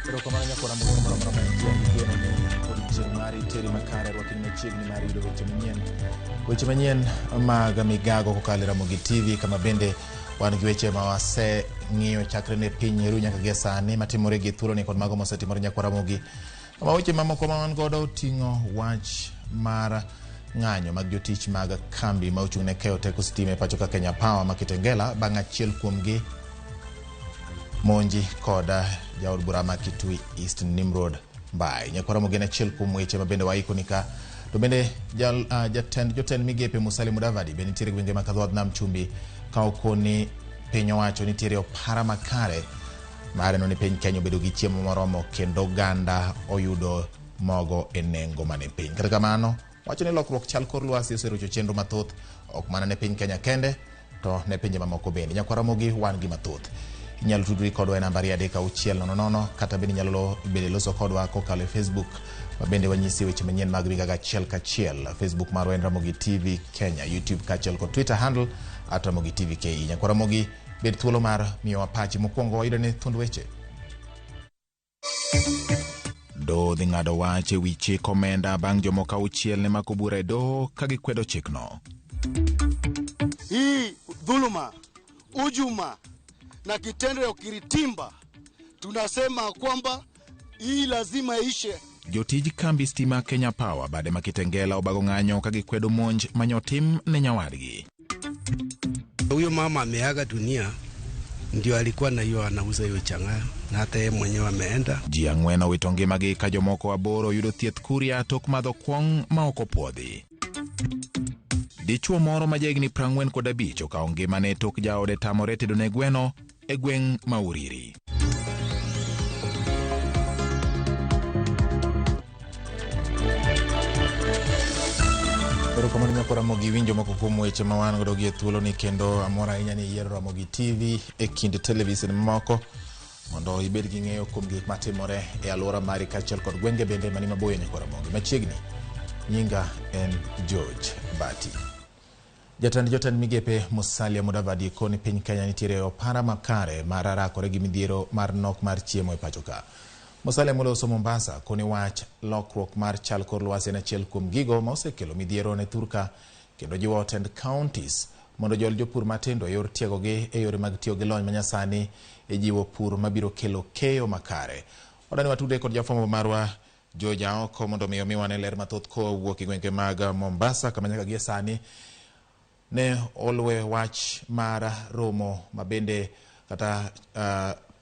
Erokamano nyakora moro moro moro mantie gi geno ni odiochieng' mari teri makare rwakni machiegni mar yudo weche manyien. Weche manyien mag migago kokalo e Ramogi TV kama bende wan gi weche ma waseng'iyo chakre ne piny eru nyaka gie sani matimore gi thuoloni kod mago mosetimore nyakwa Ramogi. Kama weche mamoko ma wan godo oting'o wach mar ng'anyo mag jotich mag kambi ma ochung' ne keyo teko sitima e pacho ka Kenya Power ma Kitengela bang' achiel kuomgi monji kod jaod bura ma Kitui East Nimrod Mbai. Nyakwa Ramogi en achiel kuom weche ma bende waiko ni ka. To bende jal, jatend jotend migepe Musalia Mudavadi be nitiere e gwenge ma Kadhowadh Nam Chumbi ka okoni piny owacho nitiere opara makare mar neno ni piny Kenya obedo gi chiemo moromo kendo oganda oyudo mogo e nengo mane piny. Kata kamano, wacho ni lokruok chal kor lwasi oserocho chenro mathoth ok mana ne piny Kenya kende to ne pinje mamoko bende. Nyakwa Ramogi wan gi mathoth. Inyalo tudri kodwa e namba 23600 kata bende inyalo bende loso kodwa kokalo e Facebook ma bende wanyisi weche manyien mag migago achiel kachiel. Facebook marwa en Ramogi TV Kenya, YouTube kaachiel kod Twitter handle at Ramogi TV KE. Nyakwa Ramogi bed thuolo mar miyowa pachi. Mokwongo wayudo ni thuond weche. Doho dhi ng'ado wach e wi chik omenda bang' jomoko auchiel ne mako bura e doho ka gikwedo chikno. Hii dhuluma, ujuma na kitendo ya ukiritimba, tunasema kwamba hii lazima ishe. Jotij kambi stima Kenya Power bade ma Kitengela obago ng'anyo ka gikwedo monj manyotim ne nyawadgi. Huyo mama ameaga dunia, ndio alikuwa na hiyo anauza hiyo chang'aa, na hata yeye mwenyewe ameenda. Ji ang'wen owito ngimagi ka jomoko aboro oyudo thieth Kuria tok madho kwong' ma ok opuodhi. Dichuo moro ma jahigni 45 okawo ngimane tok jaode tamore tedone gweno e gweng' ma Uriri. Erokamano nyakwa Ramogi, winjo moko kuom weche ma wan godo gi e thuoloni kendo amor ahinya ni iyiero Ramogi TV e kind televisen mamoko mondo ibed gi ng'eyo kuom gik matimore e alwora mari kaachiel kod gwenge bende mani maboyo nyakwa Ramogi. Machiegni, nyinga en George Bati. Jatend jotend migepe Musalia Mudavadi koni piny Kenya nitiere e opara makare mar rakore gi midhiero mar nok mar chiemo e pacho ka. Musalia moloso Mombasa koni wach lokruok mar chal kor lwasi en achiel kuom gigo ma osekelo midhiero ne thurka kendo jiwo tend counties mondo jol jopur matindo e yor tiegogi e yore mag tiyo gi lony manyasani e jiwo pur mabiro kelo keyo makare. Wadani watude kod jafwambo marwa George Aoko mondo mi omiwa ne ler mathoth kowuok e gwenge mag Mombasa kama nyaka gie sani ne olwe wach mar romo mabende kata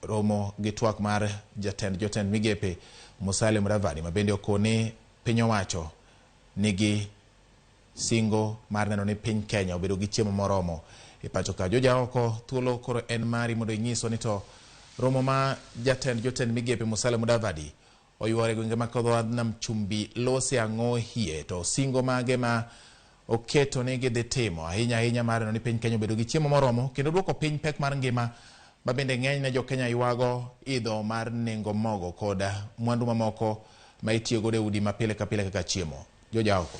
romo gi twak mar jatend jotend migepe Musalia Mudavadi mabende okoni piny owacho nigi singo mar neno ni piny Kenya obedo gi chiemo moromo e pacho ka. George Aoko, thuolo koro en mari mondo inyiswa ni to romo ma jatend jotend migepe Musalia Mudavadi oyuore e gwenge mag Kodhowadh Nam Chumbi lose ang'o hie to singo mage ma oketo ni gidhi timo ahinya ahinya mar neno ni piny Kenya obedo gi chiemo moromo kendo duoko piny pek mar ngima ma bende ng'eny ne jo Kenya ywago idho mar nengo mogo kod mwandu mamoko ma itiyo godo e udi ma pile ka pile kaka chiemo. George Aoko.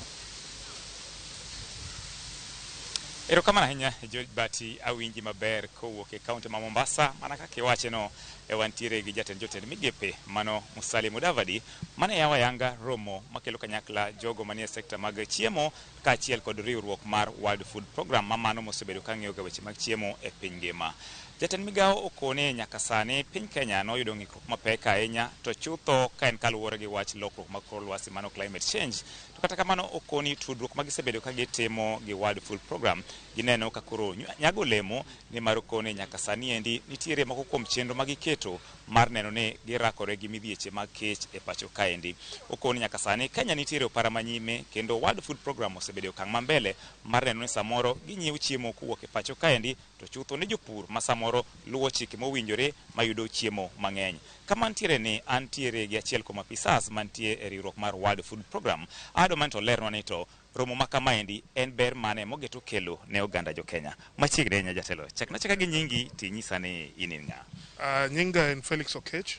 Erokamano ahinya George Bati, awinji maber kowuok e kaunti ma Mombasa. Mana kaka iwache no, e wantiere gi jatend jotend migepe mano Musalia Mudavadi mane yawo ayanga romo makelo kanyakla jogo manie sekta mag chiemo kaachiel kod riwruok mar World Food Program ma mano mosebedo ka ng'iyo ga weche mag chiemo e piny ngima. Jatend migawo okone nyaka sani piny Kenya noyudo ng'ikruok mapek ahinya to chutho ka en kaluwore gi wach lokruok mag kor lwasi mano climate change. To Kata kamano okoni tudruok ma gisebedo ka gitimo gi World Food Program gineno ka koro nyago olemo, nimar okoni nyaka sani endi nitiere moko kuom chenro ma giketo mar neno ni girakore gi midhieche mag kech e pacho kaendi. Okoni nyaka sani Kenya nitiere opara manyime kendo World Food Program osebedo e okang' mambele mar neno ni samoro ginyiewo chiemo kowuok e pacho kaendi, to chutho ne jopur ma samoro luwo chike mowinjore mayudo chiemo mang'eny. Kama ntiere ni antiere gi achiel kuom apisas mantie e riwruok mar World Food Program. Ado man to lernwa ni to romo ma kamaendi en ber mane mogeto kelo ne oganda jo Kenya. Machiegni ahinya jatelo. Chakna chaka gi nyingi tinyisa ni in in ng'a. Nyinga en Felix Okech.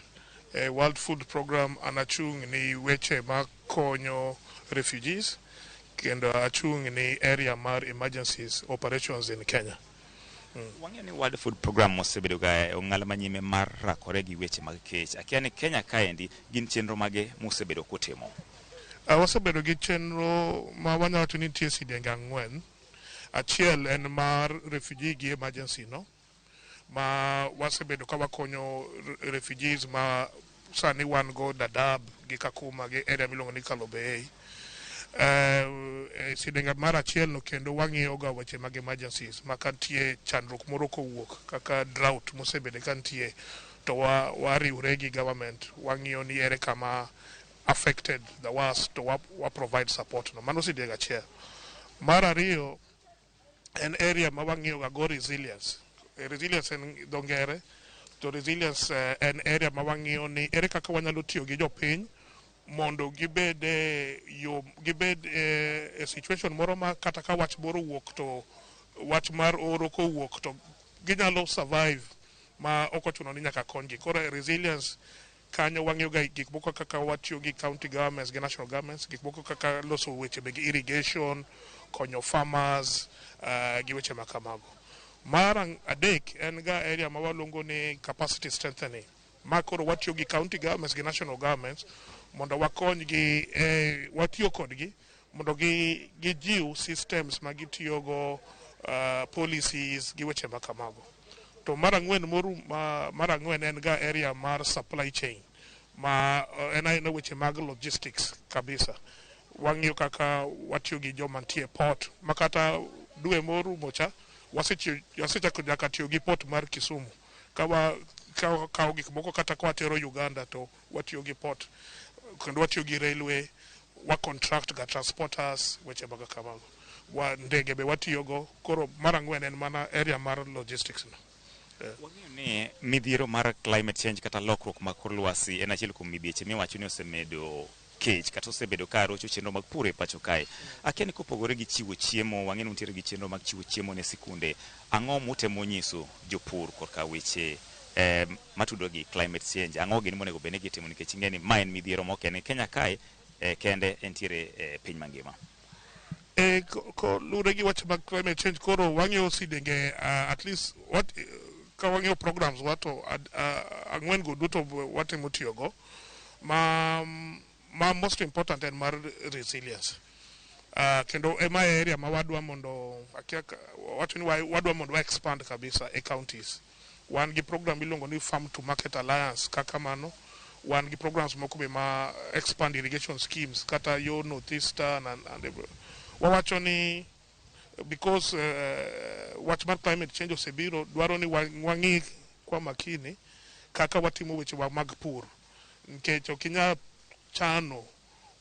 E World Food Program an achung' ni weche makonyo refugees kendo achung' ni area mar emergencies operations in Kenya. Wang'eyo ni World Food Program osebedo ga e ong'ala manyime mar rakore gi weche mag kech. Akia ni Kenya kaendi gin chenro mage musebedo kutimo. Wasebedo gi chenro ma wanyalo wacho ni nitie sidienge ang'wen. Achiel en mar refugee gi emergency no, ma wasebedo ka wakonyo refugees ma sani wan go Dadaab gi Kakuma gi area miluongo ni Kalobeyei. Sidienge mar achiel no kendo wang'iyo ga weche mag emergencies ma ka nitie chandruok moro kowuok kaka drought mosebedo ka nitie, to wariwre gi government wang'iyo ni ere kama affected the worst to wa provide support no. Mano sidieng achiel. Mar ariyo en area ma wang'iyo ga go resilience. Resilience en dho ngere, to resilience en area ma wang'iyo ni ere kaka wanyalo tiyo gi jopiny mondo gibed e yo, gibed e situation moro ma kata ka wach moro owuok, to wach mar oro kowuok, to ginyalo survive ma ok ochuno ni nyaka konygi. Koro e resilience kanyo wang'iyo ga gik moko kaka watiyo gi county governments gi national governments, gik moko kaka loso weche meg irrigation, konyo farmers gi weche ma kamago. Mar adek en ga area ma waluongo ni capacity strengthening, ma koro watiyo gi county governments gi national governments mondo wakonygi, watiyo kodgi mondo gijiw systems ma gitiyogo, policies gi weche ma kamago. To mar ang'wen moru ma, mar ang'wen en ga area mar supply chain, ma en aena weche mag logistics kabisa. Wang'iyo kaka watiyo gi joma nitie port, ma kata dwe morumo cha wasechako nyaka tiyo gi port mar Kisumu ka wa kawo gik moko kata ka watero Uganda, to watiyo gi port kendo watiyo gi railway, wa contract ga transporters, weche mag kamago, wa ndege be watiyogo. Koro mar ang'wen en mana area mar logistics no. Wang'eyo ni midhiero mar climate change kata lokruok mag kor lwasi en achiel kuom midhieche miwacho ni osemedo kech kata osebedo ka rocho chenro mag pur e pacho kae. Akia ni kopogore gi chiwo chiemo, wang'e ni untiere gi chenro mag chiwo chiemo ne sikunde. Ang'o mutemo nyiso jopur korka weche matudore gi climate change? Ang'o gini monego bed ni gitimo, nikech ing'e ni ma en midhiero ma ok en e Kenya kae kende, entiere e piny mangima? E, ko luwre gi wach mag climate change, koro wang'iyo sidenge at least what, ka wang'iyo programs wa to ang'wen go duto watemo tiyogo, ma most important en mar resilience. Kendo ema e area ma wadwa mondo akia wacho ni wadwa mondo wa expand kabisa e counties. Wan gi program miluongo ni Farm to Market Alliance. Kaka mano, wan gi programs moko be ma expand irrigation schemes kata yo northeastern and wawacho ni because wach mar climate change osebiro dwaro ni wang'i kwa makini kaka watimo wechewa mag pur, nikech ok inyal chano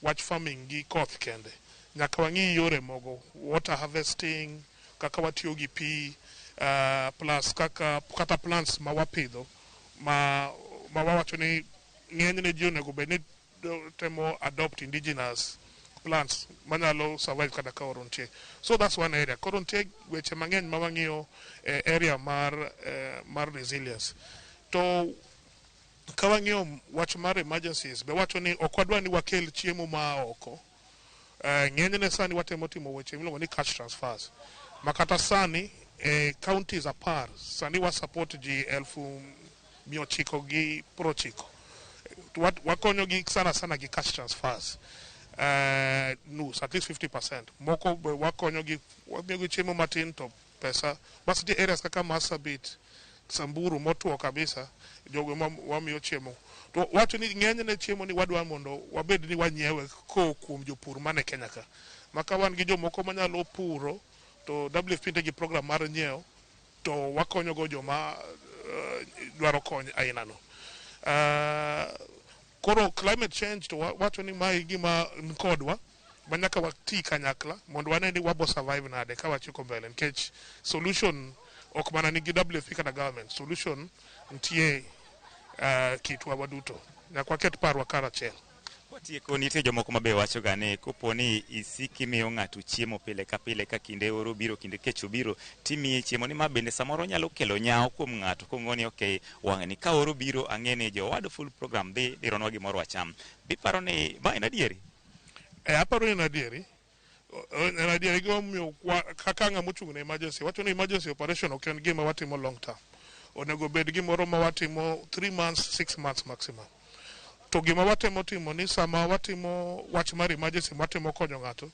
wach farming gi koth kende. Nyaka wang'i yore mogo water harvesting, kaka watiyo gi pi, plus kaka kata plants ma wapidho, ma wawacho ni ng'enyne ji onego bed ni temo adopt indigenous plants manyalo survive kata ka oro nitie. So that's one area. Koro nitie weche mang'eny ma wang'iyo e area mar resilience. To ka wang'iyo wach mar emergencies be, wacho ni ok wadwa ni wakel chiemo maa oko. Ng'enyne sani watemo timo weche miluongo ni cash transfers, ma kata sani e counties 10 sani wa support ji 990,000. Wakonyo gi sana sana gi cash transfers, nus at least 50%. Moko be wakonyo gi, wamiyo gi chiemo matin to pesa. Bas nitie areas kaka Marsabit. Samburu motwo kabisa, jogo ma wamiyo chiemo. To wacho ni ng'enyne chiemo ni wadwa mondo wabed ni wanyiewe kowuok kuom jopur mane Kenya ka. Ma ka wan gi jomoko manyalo puro to WFP nitie gi program mar nyiewo to wakonyogo joma dwaro kony aina no. Koro climate change to wacho ni mae gima nikodwa ma nyaka wati kanyakla mondo wane ni wabo survive nade ka wachiko mbele, nikech solution ok mana nigi WFP kata government, solution nitie kitwa waduto, nyaka waket parwa karachiel. Watieko, nitie jomoko ma be wacho ga ni kopo ni isiki miyo ng'ato chiemo pile ka pile ka kinde oro biro, kinde kech obiro, timiye chiemo ni ma bende samoro nyalo kelo nyawo kuom ng'ato kong'o ni okay, wang'ni ka oro biro ang'e ni jo World Food Program dhi dironwa gimoro wacham. Biparo ni ma en adieri? Aparo ni en adieri. En adieri gimomiyo kaka ng'ama ochung' ne emergency wacho ni emergency operation ok en gima watimo long term. Onego bed gimoro ma watimo 3 months, 6 months maximum. To gima watemo timo ni sama watimo wach mar emergency watimo konyo ng'ato,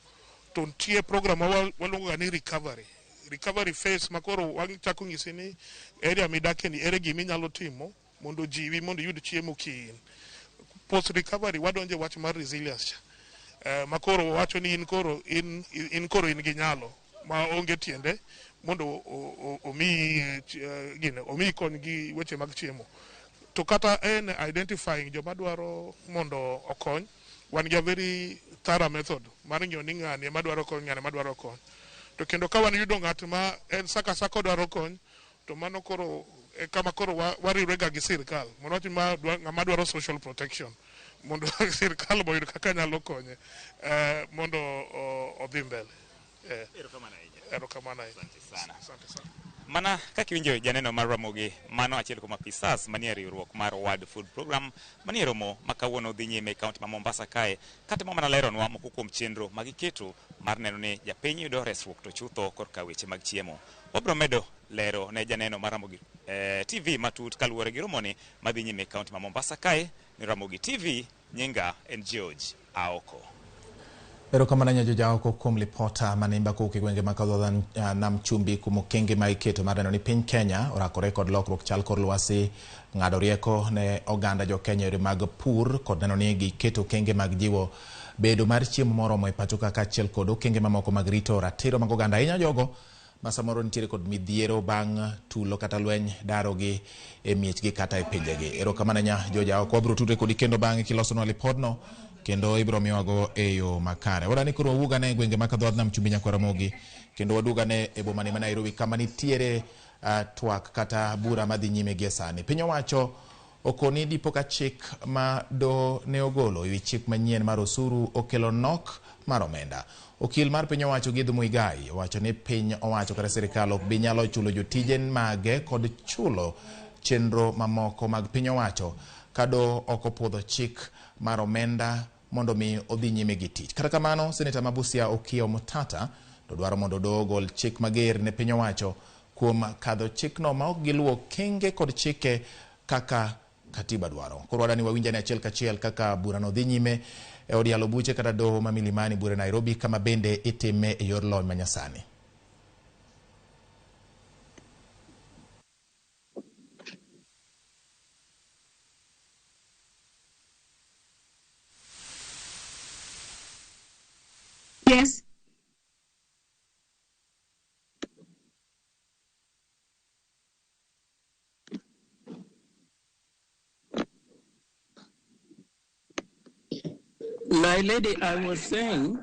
to nitie program ma waluongo ga ni recovery. Recovery phase ma koro wachako nyisi ni area midake ni ere gima inyalo timo mondo ojiwi mondo iyud chiemo kiin. Post recovery wadonje wach mar resilience cha. Ma koro wacho ni in koro in, in koro in gi nyalo ma onge tiende mondo omiyi gine omiyi kony gi weche mag chiemo. To kata en identifying joma dwaro mondo okony, wan gi a very thorough method mar ng'iyo ni ng'ani ema dwaro kony, ng'ani ema dwaro kony. To kendo ka wan yudo ng'at ma en saka saka odwaro kony, to mano koro e kama koro wariwre ga gi sirikal mondo wach ma ng'ama dwaro social protection mondo sirikal boyud kaka nyalo konye mondo odhi mbele. Erokamano ahinya. Erokamano ahinya. Asante sana. Asante sana. Mana kaka iwinjo janeno mar Ramogi, mano achiel kuom apisas manie riwruok mar World Food Program manie romo ma kawuono dhi nyime e kaunti ma Mombasa kae, katemo mana leronwa moko kuom chenro ma giketo mar neno ni japiny yudo resruok to chutho korka weche mag chiemo. Wabiro medo lero ne janeno mar Ramogi TV matut kaluwore gi romoni madhi nyime e kaunti ma Mombasa kae. Ni Ramogi TV, nyinga en George Aoko. Erokamano ahinya George Aoko kuom lipota manimba kowuok e gwenge mag Nam Chumbi kuom okenge ma iketo mar neno ni piny Kenya orakore kod lokruok chal kor lwasi, ng'ado rieko ne oganda jo Kenya yore mag pur kod neno ni giketo okenge mag jiwo bedo mar chiemo moromo e pacho ka kaachiel kod okenge mamoko mag rito ratiro mag oganda, ahinya jogo ma samoro nitiere kod midhiero bang' tulo kata lweny darogi e miechgi kata e pinjegi. Erokamano ahinya George Aoko, wabiro tudre kodi kendo bang'e kilosonwa lipodno kendo ibiro miwago e yo makare. Wadani koro wawuog ane e gwenge mag dhowath Nam Chumbi nyaka Ramogi kendo waduog ane e boma ni ma Nairobi kama nitiere twak kata bura madhi nyime gie sani. Piny owacho okoni dipo ka chik ma doho ne ogolo ewi chik manyien mar osuru okelo nok mar omenda. Okil mar piny owacho Githu Muigai owacho ni piny owacho kata sirikal ok bi nyalo chulo jotije mage kod chulo chenro mamoko mag piny owacho ka doho ok opuodho chik mar omenda mondo mi odhi nyime gi tich. Kata kamano, seneta ma Busia Okiya Omtatah to dwaro mondo doho ogol chik mager ne piny owacho kuom kadho chikno ma ok giluwo okenge kod chike kaka katiba dwaro. Koro wadani wawinjane achiel kachiel kaka burano dhi nyime e od yalo buche kata doho ma Milimani bure Nairobi kama bende itime e yor lony manyasani. Yes. My lady, I was saying,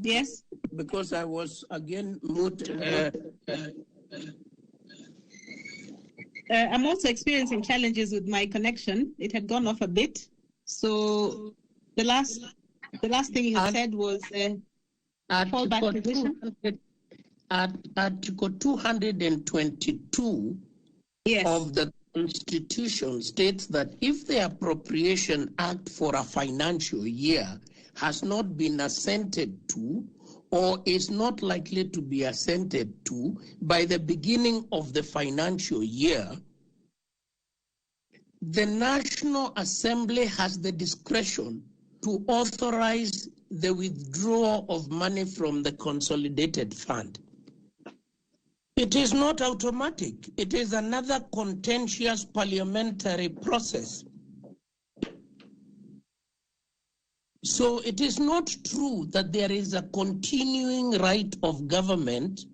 Yes. because I was again mute. I'm also experiencing challenges with my connection. It had gone off a bit. So the last thing you said was fallback position. At Article 222 yes. of the Constitution states that if the Appropriation Act for a financial year has not been assented to or is not likely to be assented to by the beginning of the financial year, the National Assembly has the discretion to authorize the withdrawal of money from the consolidated fund. It is not automatic. It is another contentious parliamentary process. So it is not true that there is a continuing right of government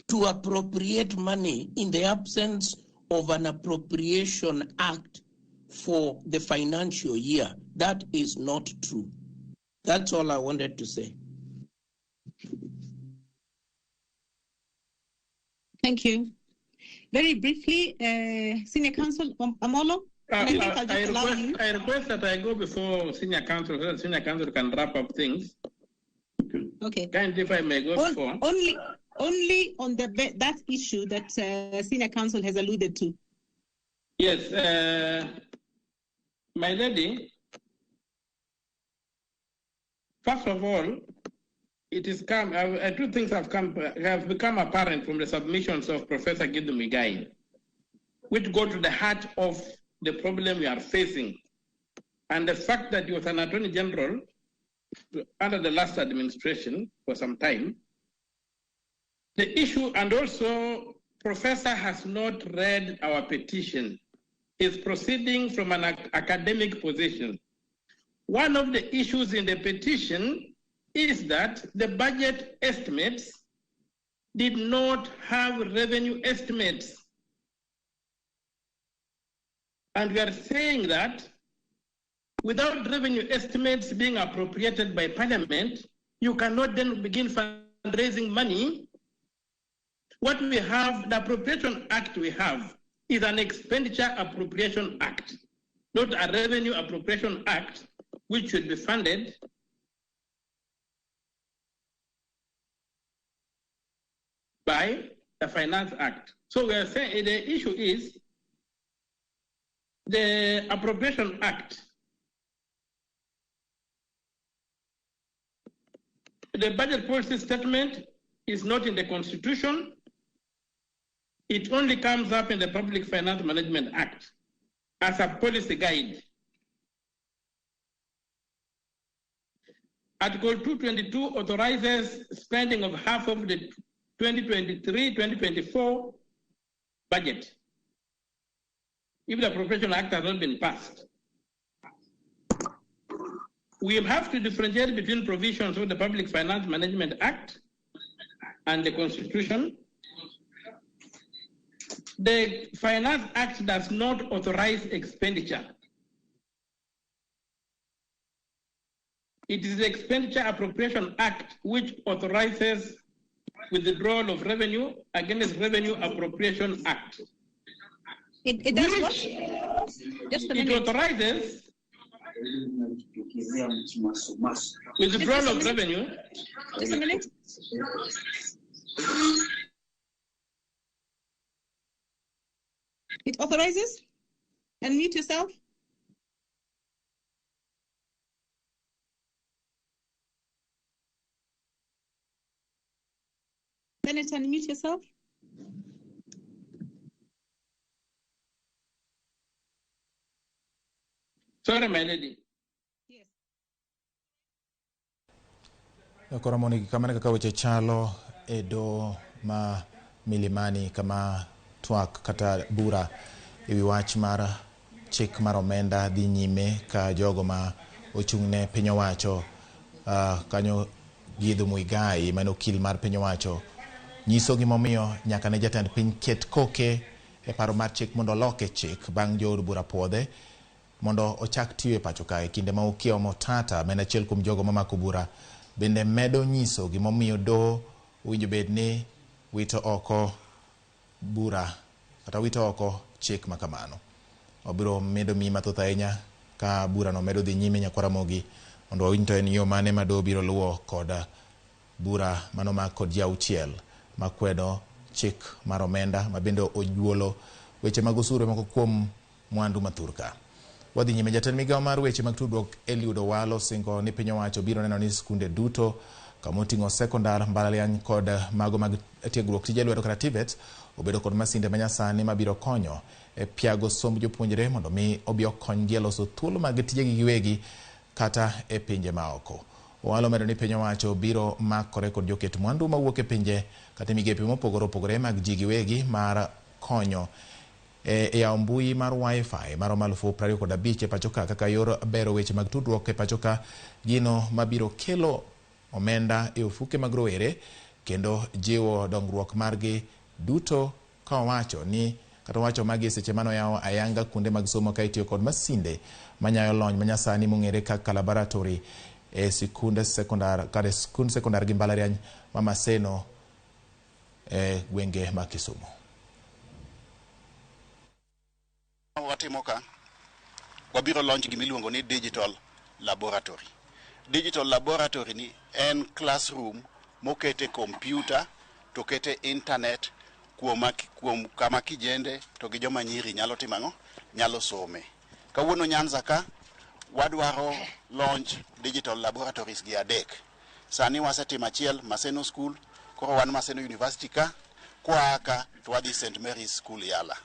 to appropriate money in the absence of an appropriation act for the financial year. That is not true. That's all I wanted to say. Thank you. Very briefly, Senior Counsel Amolo. I request that I go before Senior Counsel so that Senior Counsel can wrap up things. Okay. Kindly, if I may go before. Only on that issue that Senior Counsel has alluded to. Yes, my lady. First of all, it is come. Two things have become apparent from the submissions of Professor Githu Muigai, which go to the heart of the problem we are facing, and the fact that he was an Attorney General under the last administration for some time. The issue, and also Professor has not read our petition. He's proceeding from an academic position. One of the issues in the petition is that the budget estimates did not have revenue estimates. And we are saying that without revenue estimates being appropriated by Parliament, you cannot then begin fundraising money. What we have, the Appropriation Act we have, is an Expenditure Appropriation Act, not a Revenue Appropriation Act, which should be funded by the Finance Act. So we are saying the issue is the Appropriation Act. The budget policy statement is not in the Constitution. It only comes up in the Public Finance Management Act as a policy guide. Article 222 authorizes spending of half of the 2023-2024 budget, if the Appropriation Act has not been passed. We have to differentiate between provisions of the Public Finance Management Act and the Constitution. The Finance Act does not authorize expenditure. It is the Expenditure Appropriation Act which authorizes withdrawal of revenue against Revenue Appropriation Act. It does what? Just a minute. It authorizes withdrawal of revenue. Just a minute. It authorizes? Unmute yourself. Senator, unmute yourself. Sorry, my lady. Yes. Koro mondo kamano kaka weche chalo e doho ma Milimani kama twak kata bura ewi wach mar chik mar omenda dhi nyime ka jogo ma ochung'ne piny owacho kanyo Githu Muigai mane okil mar piny owacho nyiso gimomiyo nyaka ne jatend piny ket koke e paro mar chik mondo oloke chik bang' jood bura puodhe mondo ochak tiyo e pacho kae. Kinde ma Okiya Omtatah ma en achiel kuom jogo mamako bura bende medo nyiso gimomiyo doho owinjo bed ni wito oko bura kata wito oko chik ma kamano. Obiro medo miyi mathoth ahinya ka burano medo dhi nyime nyakwar Ramogi mondo wawinj to en yo mane ma doho biro luwo kod bura manomak kod ji auchiel makwedo chik mar omenda ma bende ojuolo weche mag osuru moko kuom mwandu mathurka. Wadhi nyime. Jatend migawo mar weche mag tudruok Eliud Owalo singo ni piny owacho biro neno ni skunde duto kama oting'o sekondar, mbalariany kod mago mag tiegruok tije lwedo kata TVET obedo kod masinde manyasani mabiro konyo e piago somb jopuonjre mondo mi obi okonygi e loso thuolo mag tijegi giwegi kata e pinje maoko. Owalo omedo ni piny owacho biro makore kod joket mwandu mawuok e pinje kata migepe mopogore opogore mag ji giwegi mar konyo e yawo mbui mar wifi maromo 25,000 e pachoka kaka yor bero weche mag tudruok e pachoka, gino mabiro kelo omenda e ofuke mag rowere kendo jiwo dongruok margi duto, ka owacho ni kata owacho magi seche manoyawo ayanga kuonde mag somo ka itiyo kod masinde manyayo lony manyasani mong'ere kaka laboratory e sikunde sekondar kata sikund sekondar gi mbalariany ma Maseno e gwenge ma Kisumu. Watimo ka wabiro launch gima iluongo ni digital laboratory. Digital laboratory ni en classroom mokete computer to kete internet kuom kama kijende to gi joma nyiri nyalo timo ang'o? Nyalo some. Kawuono Nyanza ka wadwaro launch digital laboratories gi 3. Sani wasetimo achiel Maseno School, koro wan Maseno University ka, kwa ka to wadhi St Mary's School Yala.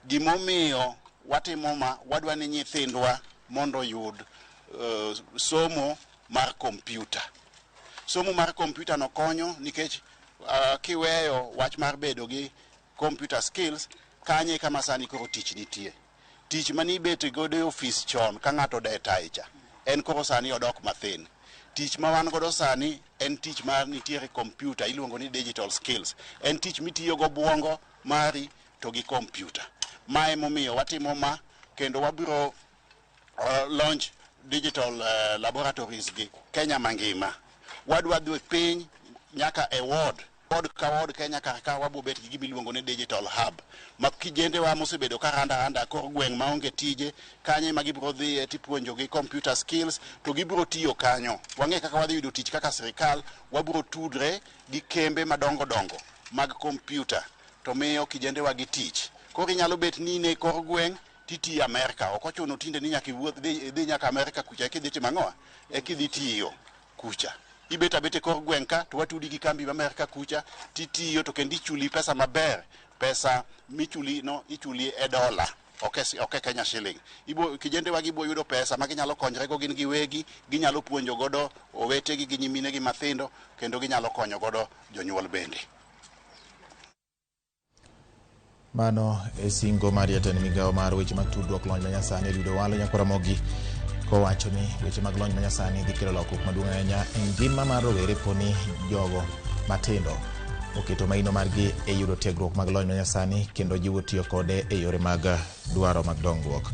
Gimomiyo watimo ma, wadwa ni nyithindwa mondo oyud somo mar kompyuta. Somo mar kompyuta no konyo nikech kiweyo wach mar bedo gi computer skills, kanye kama sani koro tich nitie. Tich mani ibet godo e ofis chon ka ng'ato de tae cha, en koro sani odok mathin. Tich ma wan godo sani en tich mar nitiere kompyuta iluongo ni digital skills. En tich mitiyo go buongo mari to gi kompyuta. Ma emomiyo watimo ma, kendo wabiro launch digital laboratories gi Kenya mangima. Wadwa dhi piny nyaka e ward, ward ka ward Kenya kar ka wabiro bet gi gima iluongo ni digital hub. Ma kijendewa mosebedo ka randa randa kor gweng' maonge tije, kanye ma gibiro dhiye tipuonjo gi computer skills to gibiro tiyo kanyo. Wang'e kaka wadhi yudo tich kaka sirikal, wabiro tudre gi kembe madongo dongo mag kompyuta to miyo kijendewa gi tich. Koro inyalo bet ni in e kor gweng' titiyo Amerka, ok ochuno tinde ni nyaka iwuoth dhi nyaka Amerka kucha eka idhi timo ang'o? Eka idhi tiyo kucha. Ibet abet e kor gweng' ka to watudi gi kambi ma Amerka kucha titiyo to kendo ichuli pesa maber. Pesa michuli no ichuli e dola, ok e Kenya shilling. Kijendewa gi bo yudo pesa ma ginyalo konyre go gin giwegi, ginyalo puonjo godo owetegi gi nyiminegi mathindo, kendo ginyalo konyo godo jonyuol bende. Mano e singo mar jatend migawo mar weche mag tudruok lony manyasani Eliud Owalo Nyakwaramogi, kowacho ni weche mag lony manyasani dhi kelo lokruok maduong' ahinya e ngima mar rowere poni jogo matindo oketo maino margi e yudo tiegruok mag lony manyasani kendo jiwo tiyo kode e yore mag dwaro mag dongruok.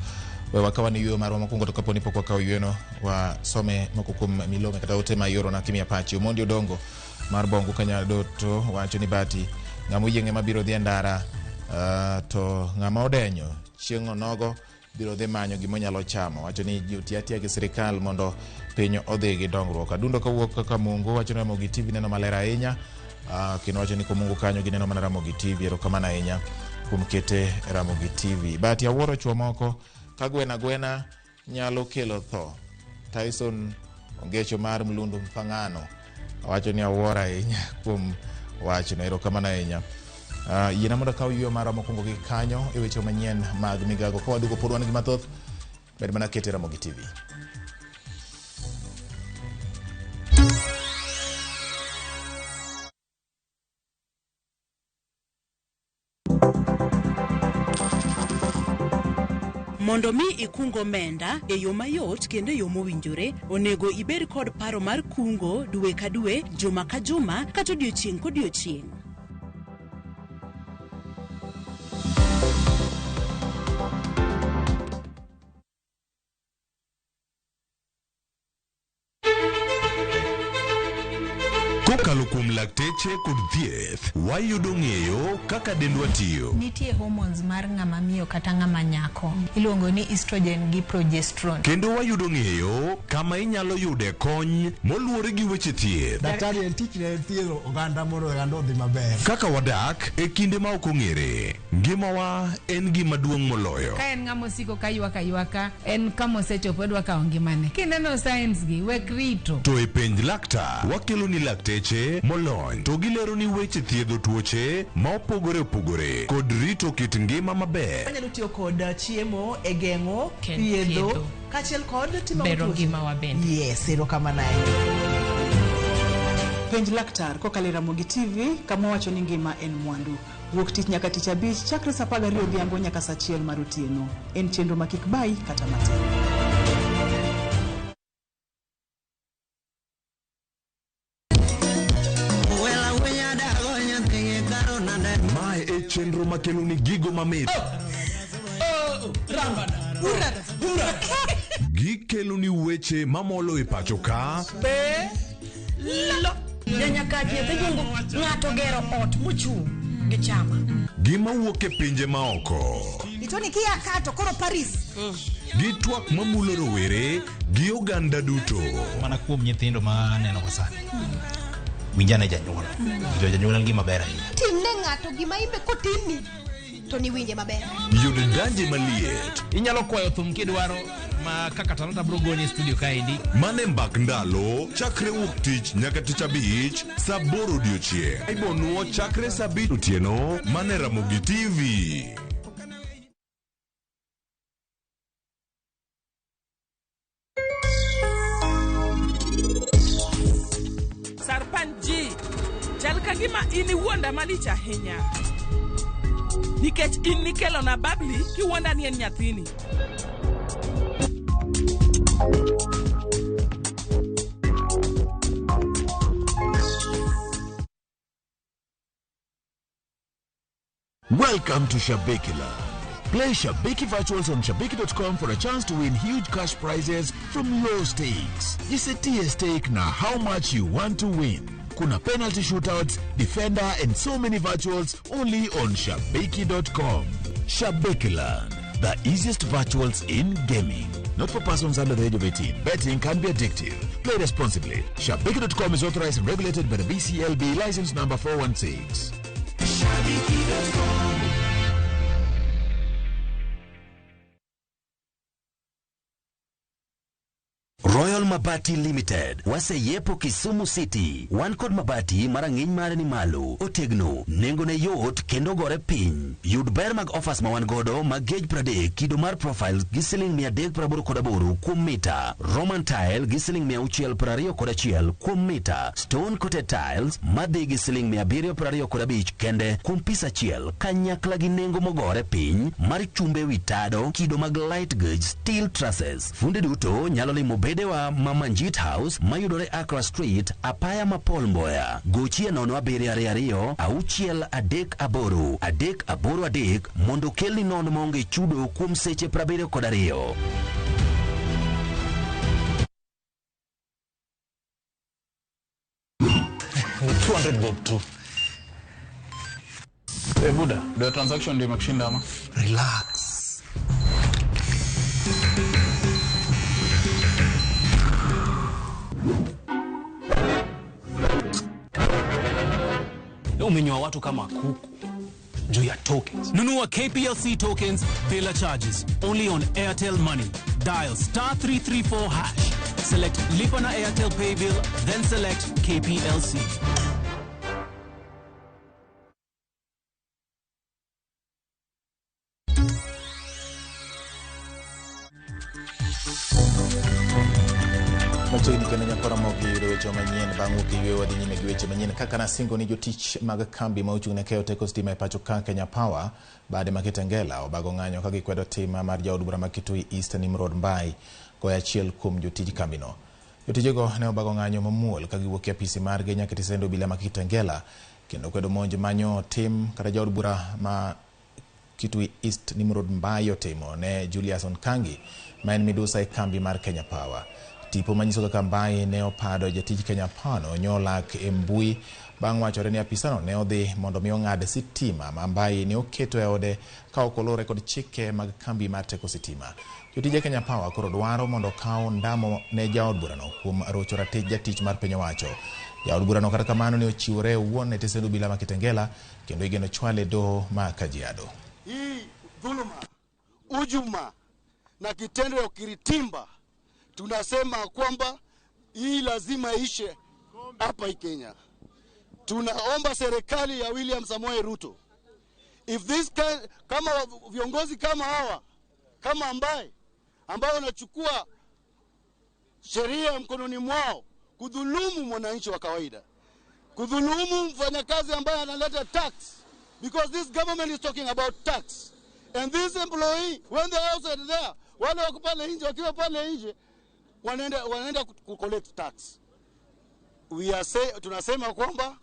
We wakaw ni yueyo marwa mokwongo, to kaponi pok wakawo yueyono, wasome moko kuom milome kata ote ma iorona kimiya pachi. Omondi Odongo mar Bongu Kanyadoto wacho ni Bati ng'ama oyieng'e mabiro dhi e ndara, to ng'ama odenyo chieng' onogo biro dhi manyo gima onyalo chamo. Wacho ni ji oti atiya gi sirikal mondo piny odhi gi dongruok. Adundo kawuok kaka Mungu wacho ni Ramogi TV neno maler ahinya, kendo wacho ni Komungu kanyo gineno mana Ramogi TV. Erokamano ahinya kuom kete Ramogi TV. Bati awuoro chuo moko ka gwena gwena nyalo kelo tho. Tyson Ongecho mar Mlundu Mpang'ano wacho ni awuoro ahinya kuom wachno. Erokamano ahinya. Yiena mondo akaw yueyo marwa mokwongo gi kanyo e weche manyien mag migago. Ka waduogo pod wan gi mathoth, med mana kete Ramogi TV. Mondo mi ikung omenda e yo mayot kendo e yo mowinjore, onego ibed kod paro mar kungo dwe ka dwe, juma ka juma, kata odiochieng' kodiochieng'. Kokalo kuom lakteche kod thieth, wayudo ng'eyo kaka dendwa tiyo. Nitie hormones mar ng'ama miyo kata ng'ama nyako. Iluongo ni estrogen gi progesterone. Kendo wayudo ng'eyo kama inyalo yude kony moluwore gi weche thieth. Daktari en tich ne thiedho oganda mondo oganda odhi maber. Kaka wadak e kinde ma ok ong'ere, ngimawa en gima duong' moloyo. Ka en ng'ama osiko ka ywak aywaka, en kama osechopo odwa kawo ngimane. Kineno signs gi, wek rito. To e penj laktar, wakelo ni lakteche molony to gilero ni weche thiedho tuoche ma opogore opogore kod rito kit ngima maber. Wanyalo tiyo kod chiemo e geng'o, thiedho, kaachiel kod timo bero ngimawa bende. Yes, erokamano ahinya. Penj laktar kokalo e Ramogi TV kama wacho ni ngima en mwandu. Wuok tich nyaka tich abich chakre saa 12 odhiambo nyaka saa 1 mar otieno. En chenro ma kik bayi kata matin. Mae e chenro makelo ni gigo mamit. Gikelo ni weche mamolo e pacho ka. Ng'ato gero ot mochung' gi chama. Gima wuok e pinje maoko. Itoni kia kato koro Paris. Gi twak mamulo rowere gi oganda duto. Mana kuom nyithindo ma aneno ka sani. Winjane janyuol. Winjo janyuol en gima ber ahinya. Timne ng'ato gima imbe kotimni to niwinje maber. Yud danje maliet. Inyalo kwayo thum kidwaro ma kaka Talanta bro gonye studio kaendi. Mane mbak ndalo chakre wuok tich nyaka tich abich saa 8 odiochieng'. Ibonuo chakre saa 5 otieno mane Ramogi TV. Sarpan ji, chal ka gima in iwuonda malich ahinya. Nikech in nikelo na Babli kiwuonda ni en nyathini. Welcome to Shabiki Land. Play Shabiki Virtuals on Shabiki.com for a chance to win huge cash prizes from low stakes. Jisetie stake na how much you want to win. Kuna penalty shootouts, defender and so many virtuals only on Shabiki.com. Shabiki Land, the easiest virtuals in gaming. Not for persons under the age of 18. Betting can be addictive. Play responsibly. Shabiki.com is authorized and regulated by the BCLB license number 416. Shabiki.com. Royal Mabati Limited waseyepo Kisumu City. Wan kod mabati marang'iny mare ni malo, otegno, nengone yot kendo gore piny. Yud ber mag offers ma wan godo mag gauge 30 kido mar profile gi siling 388 kuom mita, Roman tile gi siling 621 kuom mita, stone coated tiles madhi gi siling 725 kende kuom pis achiel, kanyakla gi nengo mogore piny mar chumbe wi tado kido mag light gauge steel trusses. Funde duto nyalo limo bedewa ma Manjit House mayudore Accra Street, apaya ma Paul Mboya. Gochie 0722 638 383 mondo kelni non maonge chudo kuom seche 72. $200 bob tu. Hey, Buda, ndio transaction ndio imekushinda ama? Relax. Umenyoa watu kama kuku juu ya tokens. Nunua KPLC tokens bila charges only on Airtel Money. Dial star 334 hash. Select Lipa na Airtel Pay Bill, then select KPLC. Machiegni kendo nyakora mogi yudo weche manyien bang' wuok e yweyo wadhi nyime gi weche manyien kaka nasingo ni jotich mag kambi ma ochung' ne keyo teko stima e pacho ka Kenya Power bade ma Kitengela obago ng'anyo ka gikwedo tim mar jaod bura ma Kitui East Nimrod Mbai goyo achiel kuom jotij kambino. Jotijego ne obago ng'anyo mamuol ka giwuok e apisi margi nyaka e tisend obila ma Kitengela kendo kwedo monj manyo tim kata jaod bura ma Kitui East Nimrod Mbai otimo ne Julius Onkangi ma en midusa e kambi mar Kenya Power. Tipo manyiso kaka Mbai ne opado jatij Kenya Power no nyolak e mbui bang' wachore ni apisano ne odhi mondo mi ong'ad sitima ma Mbai ne oketo e ode ka ok oluwore kod chike mag kambi mar teko sitima. Jotije Kenya Power koro dwaro mondo okaw ndamo ne jaod burano kuom rocho ratich jatich mar piny owacho. Jaod burano kata kamano ne ochiwore owuon e tesend obila ma Kitengela kendo igeno chwale e doho ma Kajiado. Hii dhuluma, ujuma na kitendo ya ukiritimba, tunasema kwamba hii lazima ishe hapa Kenya. Tunaomba serikali ya William Samoei Ruto, if this can, kama viongozi kama hawa kama ambaye ambao wanachukua sheria mkononi mwao kudhulumu mwananchi wa kawaida, Kudhulumu mfanyakazi ambaye analeta tax, because this government is talking about tax. And this employee, when they are outside there, wale wako pale nje, wakiwa pale nje, wanaenda ku collect tax. We are say, tunasema kwamba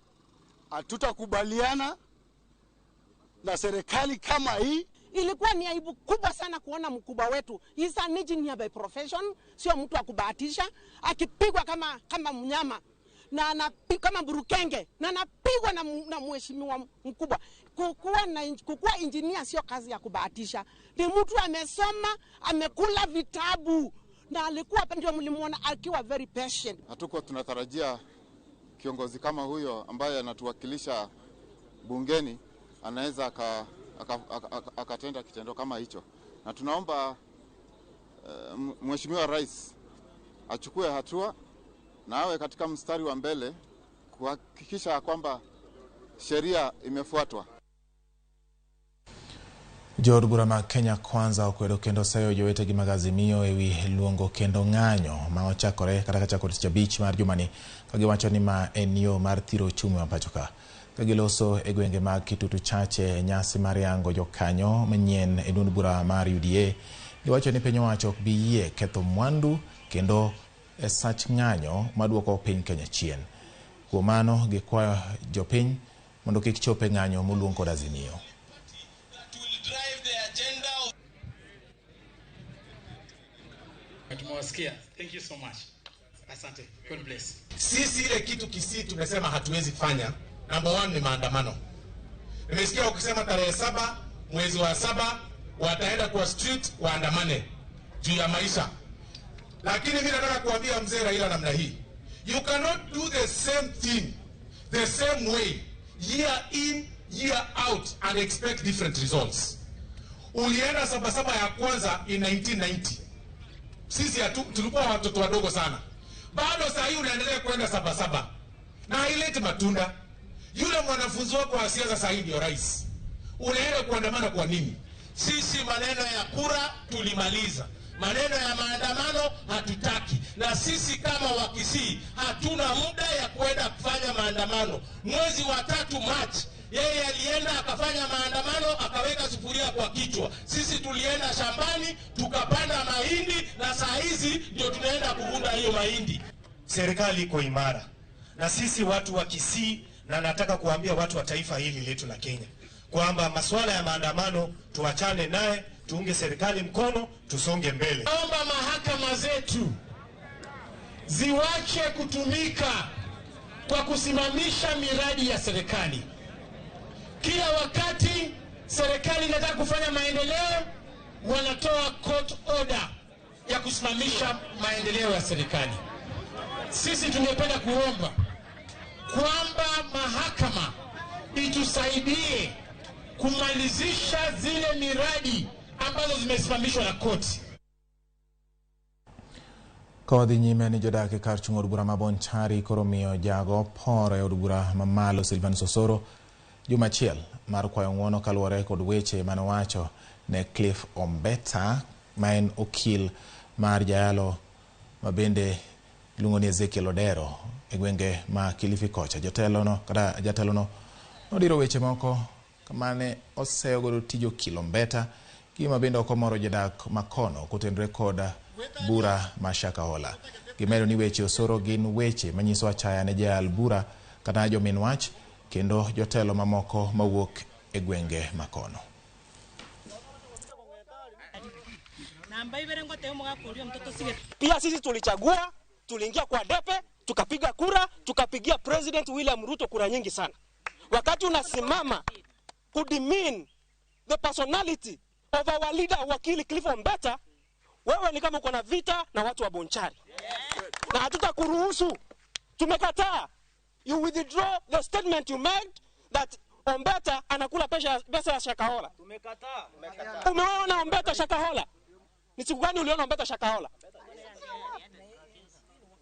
hatutakubaliana na serikali kama hii. Ilikuwa ni aibu kubwa sana kuona mkubwa wetu, he's an engineer by profession, sio mtu wa kubahatisha, akipigwa kama mnyama na kama burukenge na anapigwa na mheshimiwa mkubwa. Kukuwa engineer sio kazi ya kubahatisha. Ni mtu amesoma, amekula vitabu na alikuwa ndio mlimuona akiwa very patient. Hatukuwa tunatarajia kiongozi kama huyo ambaye anatuwakilisha bungeni anaweza akatenda kitendo kama hicho. Na tunaomba Mheshimiwa Rais achukue hatua na awe katika mstari wa mbele kuhakikisha kwamba sheria imefuatwa. Jood bura mag Kenya Kwanza okwedo kendo sayo jowetegi mag Azimio ewi luongo kendo ng'anyo ma ochakore kata kachako tich abich mar jumani, ka giwacho ni ma en yo mar thiro uchumi ma pacho ka. Ka giloso e gwenge mag Kitutu Chache e nyasi mar yango jokanyo manyien e duond bura mar UDA, giwacho ni piny owacho ok bi yie ketho mwandu kendo e sach ng'anyo maduoko piny Kenya chien. Kuom mano gikwayo jopiny mondo kik chop e ng'anyo moluong kod Azimio. Tumewasikia. Thank you so much. Asante. God bless. Sisi ile kitu Kisii tumesema hatuwezi fanya. Number 1 ni maandamano. Nimesikia ukisema tarehe 7 mwezi wa 7 wataenda kwa street waandamane juu ya maisha. Lakini mimi nataka kuambia mzee Raila namna hii. You cannot do the same thing the same way year in year out and expect different results. Ulienda sabasaba ya kwanza in 1990. Sisi tulikuwa watoto wadogo sana. Bado saa hii unaendelea kwenda sabasaba. Na haileti matunda. Yule mwanafunzi wako wa siasa saa hii ndio rais. Unaenda kuandamana kwa nini? Sisi maneno ya kura tulimaliza. Maneno ya maandamano hatutaki. Na sisi kama Wakisii hatuna muda ya kwenda kufanya maandamano. Mwezi wa 3 March yeye alienda akafanya maandamano akaweka sufuria kwa kichwa. Sisi tulienda shambani tukapanda mahindi na saa hizi ndio tunaenda kuvuna hiyo mahindi. Serikali iko imara. Na sisi watu wa Kisii, na nataka kuambia watu wa taifa hili letu la Kenya kwamba masuala ya maandamano tuachane naye, tuunge serikali mkono, tusonge mbele. Naomba mahakama zetu ziwache kutumika kwa kusimamisha miradi ya serikali. Kila wakati serikali inataka kufanya maendeleo, wanatoa court order ya kusimamisha maendeleo ya serikali. Sisi tungependa kuomba kwamba mahakama itusaidie kumalizisha zile miradi ambazo zimesimamishwa na koti. Kodhi nyime ni jodak e kar chung' od bura ma Bonchari koro miyo jago por e od bura mamalo Silvanus Osoro juma achiel mar kwayo ng'uono kaluwore kod weche manowacho ne Cliff Ombeta ma en okil mar jayalo ma bende iluongo ni Ezekiel Odero e gwenge ma Kilifi kocha. Jatelono kata jatelono nodiro weche moko mane oseyo godo tij okil Ombeta, gima bende ok omoro jodak makono kotenore kod bura ma Shakahola. Gimedo ni weche Osoro gin weche manyiso achaya ne jayal bura kata jomin wach kendo jotelo mamoko mawuok e gwenge makono. Pia sisi tulichagua, tuliingia kwa depe, tukapiga kura, tukapigia President William Ruto kura nyingi sana. Wakati unasimama kudemean the personality of our leader wakili Cliff Ombeta, wewe ni kama uko na vita na watu wa Bonchari. Na hatutakuruhusu. Tumekataa. You withdraw the statement you made that Ombeta anakula pesa ya Shakahola. Tumekataa. Umeona Ombeta Shakahola? Ni siku gani uliona Ombeta Shakahola?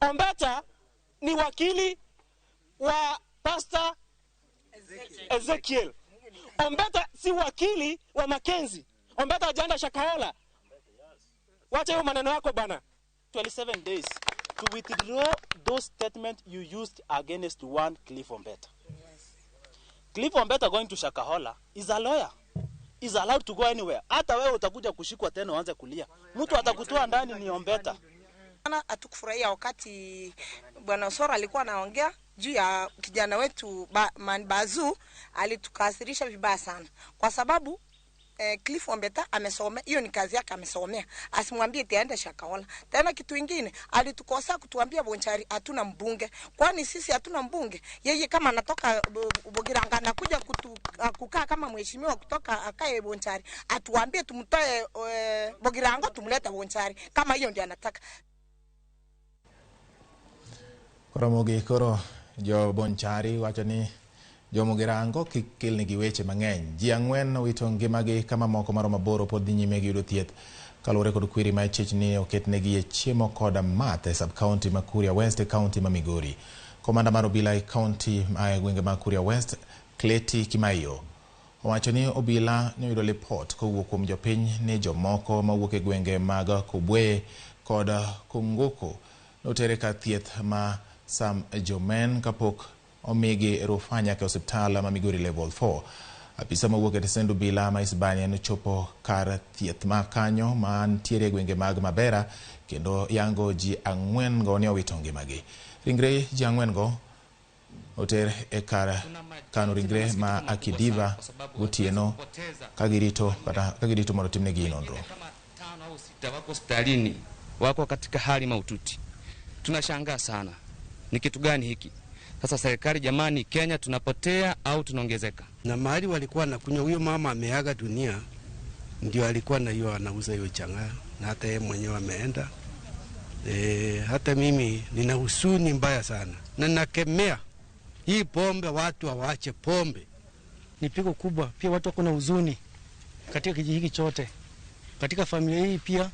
Ombeta ni wakili wa Pastor Ezekiel. Ombeta si wakili wa Mackenzie. Ombeta hajaenda Shakahola. Wacha hiyo maneno yako bana. 27 days. to withdraw those statements you used against one Cliff Ombeta. Yes. Cliff Ombeta going to Shakahola is a lawyer. Is allowed to go anywhere. Hata wewe utakuja kushikwa tena uanze kulia. Mtu atakutoa ndani ni Ombeta. Hatukufurahia wakati Bwana Osoro alikuwa anaongea juu ya kijana wetu Bazu, alitukasirisha vibaya sana kwa sababu Cliff Ombeta amesomea, hiyo ni kazi yake, amesomea. Asimwambie tiende Shakahola. Tena kitu kingine alitukosa kutuambia Bonchari hatuna mbunge. Kwani sisi hatuna mbunge? Yeye kama anatoka Bogiranga anakuja kukaa kama mheshimiwa kutoka akae Bonchari, atuambie tumtoe Bogirango tumlete Bonchari kama hiyo ndio anataka. Koro koro jo Bonchari wacho ni jo Mugirango kik kelnegi weche mang'eny. Ji ang'wen owito ngimagi kama moko maromo aboro pod dhi nyime gi yudo thieth kaluwore kod kwiri ma ichich ni oketnegi e chiemo koda math e sub-county ma Kuria West e county ma Migori. Komanda mar obila e county ma e gwenge ma Kuria West, Kleti Kimaiyo, owacho ni obila ne oyudo lipot kowuok kuom jopiny ni jomoko mawuok e gwenge mag Kobwe kod Kongoko notere kar thieth ma Sam Jomen kapok omigi rufaa nyaka e osiptal ma Migori Level 4. Apisa mawuok e tesend obila ma Isebania nochopo kar thieth ma kanyo mantiere e gwenge mag Mabera kendo yango ji ang'wen go ne owito ngimagi. Ringre ji ang'wen go oter e kar kano ringre ma Akidiva gotieno ka girito mondo timnegi nonro. 5 au 6 wako hospitalini, wako katika hali mahututi. Tunashangaa sana. Ni kitu gani hiki? Sasa serikali jamani, Kenya tunapotea au tunaongezeka? Na mahali walikuwa nakunywa, huyo mama ameaga dunia, ndio alikuwa na hiyo anauza hiyo chang'aa, na hata yeye mwenyewe ameenda. Hata mimi nina huzuni mbaya sana na nakemea hii pombe, watu hawaache pombe. Ni pigo kubwa, pia watu wako na huzuni katika kijiji hiki chote. Katika familia hii pia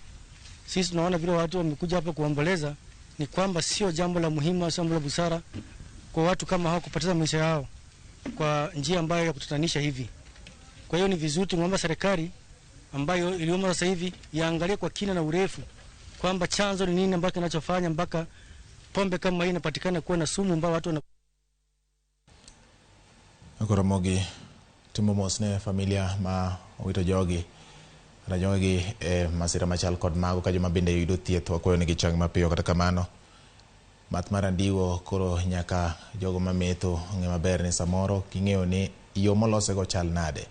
sisi tunaona vile watu wamekuja hapa kuomboleza, ni kwamba sio jambo la muhimu, sio jambo la busara kwa watu kama hao kupoteza maisha yao kwa njia ambayo ya kutatanisha hivi. Kwa hiyo ni vizuri tuombe serikali ambayo iliyomo sasa hivi iangalie kwa kina na urefu kwamba chanzo ni nini ambacho kinachofanya mpaka pombe kama hii inapatikana kuwa na sumu ambayo watu wana. Koromogi timo mos ne familia ma owito jogi kata jogi e masira machal kod mago ka joma bende yudo thieth wakwayo ni gichang mapiyo. Kata kamano math mar andiwo koro nyaka jogo mametho ng'e maber ni samoro king'eyo ni yo molosego chal nade,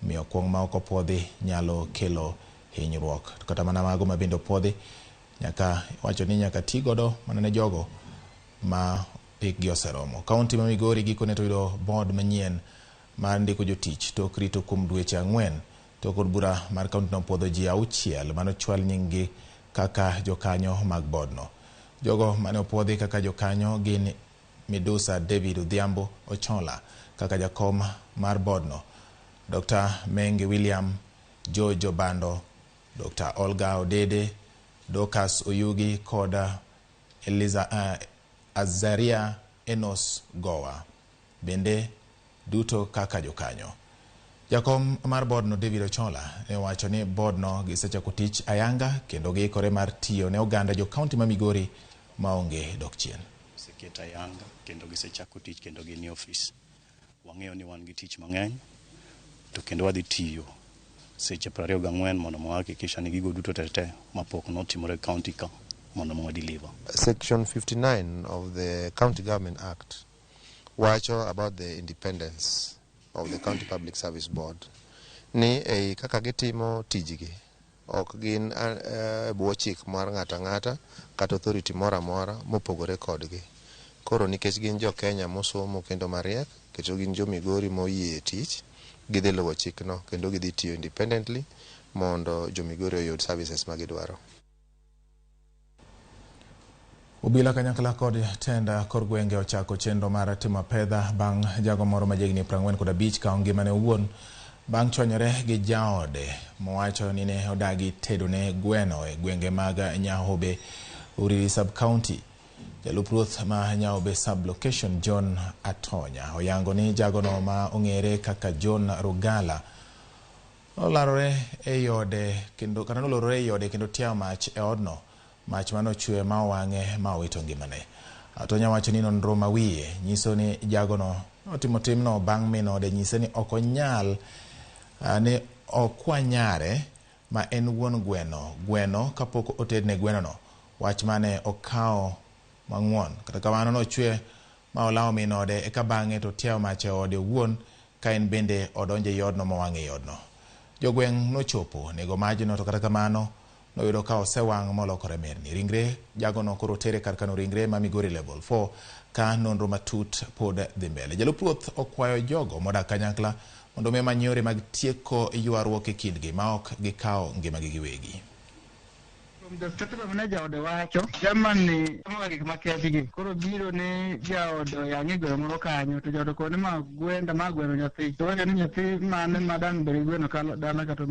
miyo kuong' ma ok opuodhi nyalo kelo hinyruok. Kata mana mago ma bende opuodhi nyaka wacho ni nyaka ti godo mana ne jogo ma hikgi oseromo. Kaunti ma Migori gikone to yudo board manyien mar ndiko jotich tok rito kuom dweche 4 to kod bura mar kaunti no puodho ji 6 manochwal nying-gi kaka jokanyo mag boardno. Jogo mane opuodhi kaka jokanyo gin Midusa David Odhiambo Ochola kaka jakom mar boardno, Dr. Menge William George Obando, Dr. Olga Odede, Dorcas Oyugi kod Eliza Azaria Enos Gowa, bende duto kaka jokanyo. Jakom mar boardno David Ochola ne owacho ni boardno gisechako tich ayanga kendo giikore mar tiyo ne oganda jo kaunti ma Migori maonge dok chien. Oseketa ayanga kendo gisechako tich kendo gin e ofis. Wang'eyo ni wan gi tich mang'eny to kendo wadhi tiyo seche 24 mondo wahakikisha ni gigo duto tete mapok notimore e kaunti ka mondo wa deliver. Section 59 of the County Government Act wacho about the independence of the County Public Service Board ni ei kaka gitimo tijgi ok gin bwo chik mar ng'ata ng'ata kata authority moro amora mopogore kodgi. Koro nikech gin jo Kenya mosomo kendo mariek, kendo gin jo Migori moyie tich, gidhi luwo chikno kendo gidhi tiyo independently mondo jo Migori oyud services magidwaro. Obila kanyakla kod tenda kor gwenge ochako chenro mar timo apedha bang' jago moro ma jahigni 45 kawo ngimane owuon bang' chwanyore gi jaode mowacho ni ne odagi tedone gweno e gwenge mag Nyahobe Uriri sub-county. Jalup ruoth ma Nyahobe sub-location John Atonya oyango ni jagono ma ong'ere kaka John Rugala nolarore e ode kendo kata nolorore e ode kendo tiayo mach e odno Mach manochwe ma owang'e ma owito ngimane. Atonya wacho ni nonro ma wiye nyiso ni jagono notimo timno bang' min ode nyise ni ok onyal ni okwa nyare ma en wuon gweno gweno kapok otedne gwenono. Wach mane okawo mang'won. Kata kamano nochwe ma olawo min ode eka bang'e to otiayo mach e ode owuon ka en bende odonjo ei odno mowang' ei odno. Jogweng' nochopo nego majno to kata kamano noyudo ka osewang' molokore mirni. Ringre jagono koro otere kar kano ringre ma Migori Level 4 ka nonro matut pod dhi mbele. Jalup ruoth okwayo jogo modak kanyakla mondo mi omany yore mag tieko ywaruok e kindgi ma ok gikawo ngimagi giwegi. From the statement mane jaode wacho, Germany timo gik makethgi. Koro biro ni jaode oyang'e gweno moro kanyo, to jaode kone ma gwenda ma gweno nyathi. To wacho ni nyathi mane ma dang' bed gi gweno dala ka to